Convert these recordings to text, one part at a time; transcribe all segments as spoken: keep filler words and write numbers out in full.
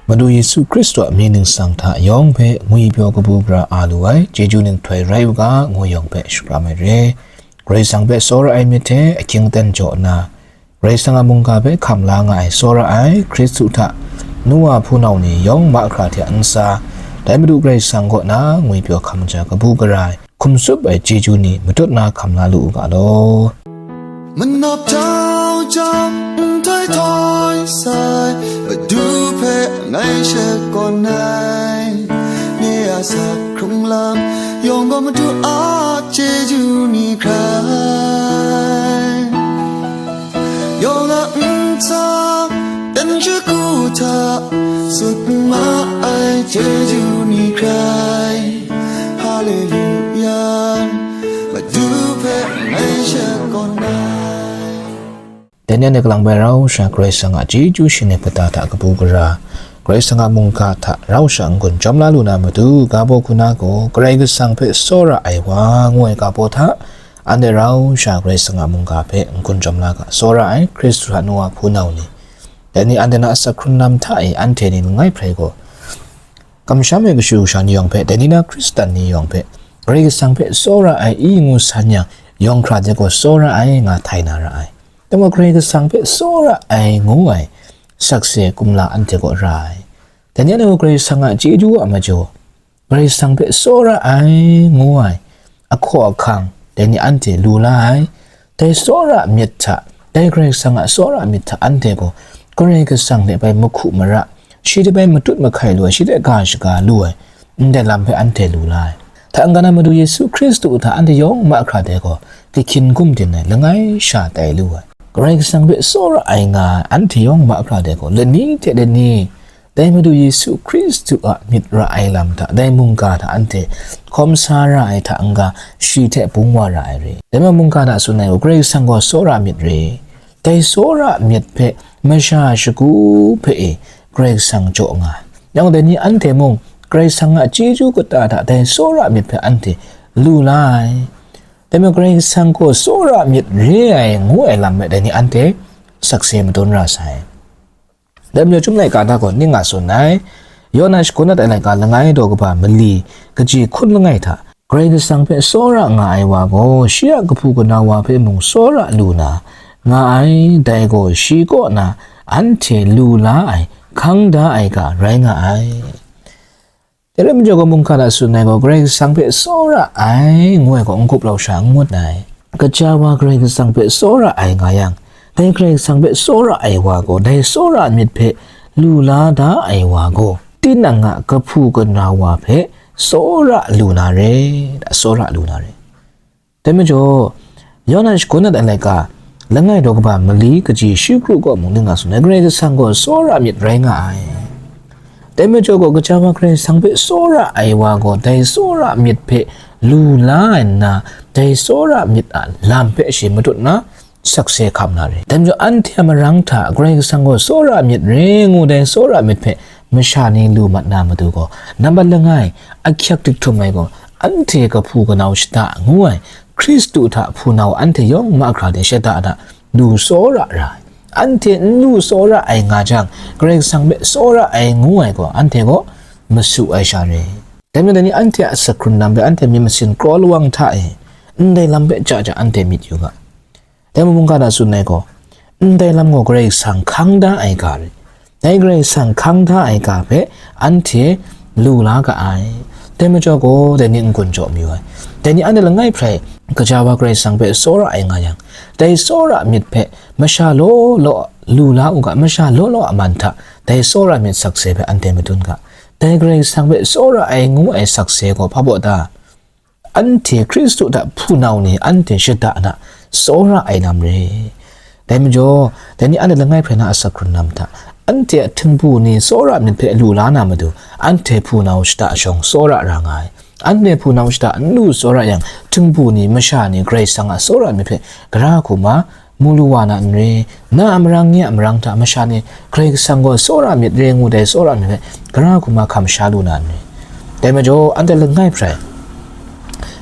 Madu Yesu Hkristu a mying ningsang hta yawng hpe ngwipyaw kabu gara a lu ai chyeju nhtoi rai u ga, ngu yawng hpe shakram ai re. Karai Kasang hpe tsawra ai myit hte ahkying aten jaw nna, Karai Kasang a mungga hpe hkam la nga ai tsawra ai Hkristu hta nu wa hpunau ni yawng mahkra hte a ntsa, dai Madu Karai Kasang kaw na ngwipyaw hkam ja kabu gara ai hkum tsup ai chyeju ni matut na hkam la lu u ga law. Manap jau jau nhtoi htoi sai, Madu hpe ngai shakawn ai. Nye a sak hkrung lam yawng gaw Madu a chyeju ni hkrai. Yawng a ntsa dan shagu hta tsun ma ai chyeju ni hkrai. Haleluya, Madu hpe ngai shakawn ai. Dai ni anhte kalang bai rau sha Karai Kasang a chyeju shinglet kata hta kabu gara, Karai Kasang a mungga hta rau sha n-gun jawm la lu na matu, ga baw hku na gaw Karai Kasang hpe tsawra ai wa ngu ai ga baw hta, anhte rau sha Karai Kasang a mungga hpe n-gun jawm la ga, tsawra ai Hkristu hta nu wa hpunau ni. Dai ni anhte na asak hkrun lam hta e anhte ni langai hprai gaw, kamsham ai kashu kasha ni yawng hpe, dai ni na Hkristan ni yawng hpe, Karai Kasang hpe tsawra ai i ngu san yang, yawng hkra de gaw tsawra ai nga htai na ra ai. Dai majaw Karai Kasang hpe tsawra ai ngu ai sakse kumla anhte kaw ra ai. Dai ni anhte gaw Karai Kasang a chyeju a majaw, Karai Kasang hpe tsawra ai ngu ai ahkaw ahkang, dai ni anhte lu la ai. Dai tsawra myit hta, dai Karai Kasang a tsawra myit hta anhte gaw Karai Kasang hte bai mahku mara, shi hte bai matut mahkai lu ai, shi hte ga shaga lu ai, ndai lam hpe anhte lu la ai. Hta n-ga na Madu Yesu Hkristu hta anhte yawng mahkra de gaw, kahkyin gumdin ai langai sha tai lu ai. Karai Kasang hpe tsawra ai nga ai anhte yawng mahkra de gaw, lani hte lani, dai Madu Yesu Hkristu a myit ra ai lam hta, dai mungga hta anhte hkawm sa ra ai hta n-ga, shi hte bung wa ra ai re. Dai ma mungga hta tsun ai gaw, Karai Kasang gaw tsawra myit re. Dai tsawra myit hpe masha shagu hpe e Karai Kasang jaw nga ai. Yang dai ni anhte mung Karai Kasang a chyeju kata hta dai tsawra myit hpe anhte lu la ai. Dai majaw Karai Kasang gaw tsawra myit re ai ngu ai lam hpe dai ni anhte sakse madun ra sai. Dai majaw Chyum laika hta gaw ning a tsun ai, Yawna shagun dat ai laika langai daw kaba mali, kaji hkun langai hta, Karai Kasang hpe tsawra nga ai wa gaw, shi a kahpu kanau wa hpe mung tsawra lu na nga ai, dai gaw shi kaw na anhte lu la ai, hkang da ai ga rai nga ai. Dai rai majaw gaw, mungga hta tsun ai gaw, Karai Kasang hpe tsawra ai ngu ai gaw, n-gup lau sha n ngut ai. Kaja wa Karai Kasang hpe tsawra ai nga yang, dai Karai Kasang hpe tsawra ai wa gaw, dai tsawra myit hpe lu la da ai wa gaw, tinang a kahpu kanau wa hpe tsawra lu na re, tsawra lu na re. Dai majaw, Yawna shagun dat ai laika, langai daw kaba mali kaji shi kru kaw mung ning a tsun ai, Karai Kasang gaw tsawra myit rai nga ai. Dai majaw gaw, kaja wa Karai Kasang hpe tsawra ai wa gaw, dai tsawra myit hpe lu la nna, dai tsawra myit a lam hpe shi matut na, sakse hkam na re. Dai majaw, anhte a marang hta Karai Kasang gaw tsawra myit re ngu dai tsawra myit hpe masha ni lu mat na matu gaw, nambat langai, ahkyak dik htum ai gaw, anhte kahpu kanau shada ngu ai, Hkristu hta hpunau anhte yawng mahkra de shada hta lu tsawra ra ai. Anhte n lu tsawra ai nga jang, Karai Kasang hpe tsawra ai ngu ai gaw, anhte gaw masu ai sha re. Dai majaw, dai ni anhte a asak hkrun lam hpe anhte myit masin kraw lawang hta e, ndai lam hpe ja ja anhte myit yu ga. Dai mungga hta tsun ai gaw, ndai lam gaw Karai Kasang hkang da ai ga re. Dai Karai Kasang hkang da ai ga hpe anhte lu la ga ai. Dai majaw gaw, dai ni n-gun jaw mayu ai. Dai ni anhte langai hprai, kaja wa Karai Kasang hpe tsawra ai nga yang, dai tsawra myit hpe masha law law lu la u ga, masha law law a man hta dai tsawra myit sakse hpe anhte madun ga. Dai Karai Kasang hpe tsawra ai ngu ai sakse gaw hpa baw ta? Anhte Hkristu hta hpunau ni anhte shada na tsawra ai lam re. Dai majaw, dai ni anhte langai hprai na asak hkrun lam hta, anhte a htingbu ni tsawra myit hpe lu la na matu, anhte hpunau shada shawng tsawra ra nga ai. Anhte hpunau shada n lu tsawra yang, htingbu ni, masha ni, Karai Kasang a tsawra myit hpe gara hku ma, mu lu wa na n re, na a marang nye a marang hta masha ni Karai Kasang gaw tsawra myit re ngu dai tsawra myit hpe gara hku ma hkam sha lu na n re. Dai majaw, anhte langai hprai,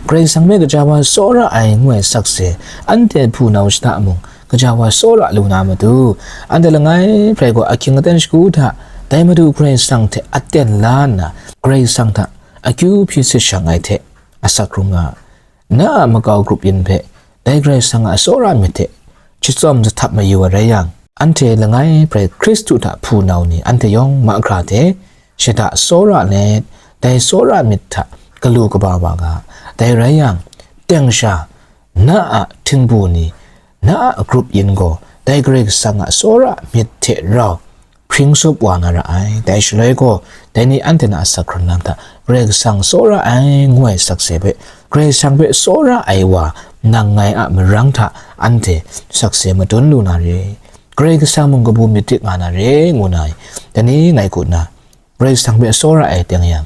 Karai Kasang hpe kaja wa tsawra ai ngu ai sakse, anhte hpunau shada mung, kaja wa tsawra lu na matu, anhte langai hprai gaw ahkying aten shagu hta, Dai Madu Karai Kasang hte aten la nna, Karai Kasang hta akyu hpyi sit shang ai hte asak hkrum nga, na a makau grup yin hpe dai Karai Kasang a tsawra myit hte chyitsawm zahtap mayu ai rai yang, anhte langai hprai Hkristu hta hpunau ni anhte yawng mahkra hte shada tsawra let, dai tsawra myit hta galu kaba wa ga. Dai rai yang, teng sha, na a htingbu ni, na a grup yin gaw dai Karai Kasang a tsawra myit hte rau hpring sup wa na ra ai. Dai shaloi gaw, dai ni anhte na a sakran lam hta Karai Kasang tsawra ai ngu ai sakse hpe, Karai Kasang hpe tsawra ai wa nang ngai a marang hta anhte sakse madun lu na re, Karai Kasang mung kabu myit dik nga na re, ngu na ai. Dai ni ngai ku nna, Karai Kasang hpe tsawra ai teng yang,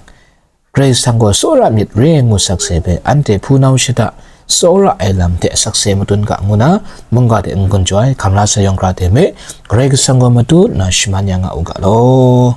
Karai Kasang gaw tsawra myit re ngu sakse hpe anhte hpunau shada tsawra ai lam hte sakse madun ga ngu na, mungga hte n-gun jaw ai hkamla sayawng hkra hte me, Karai Kasang gaw matut nna shaman ya nga u ga law.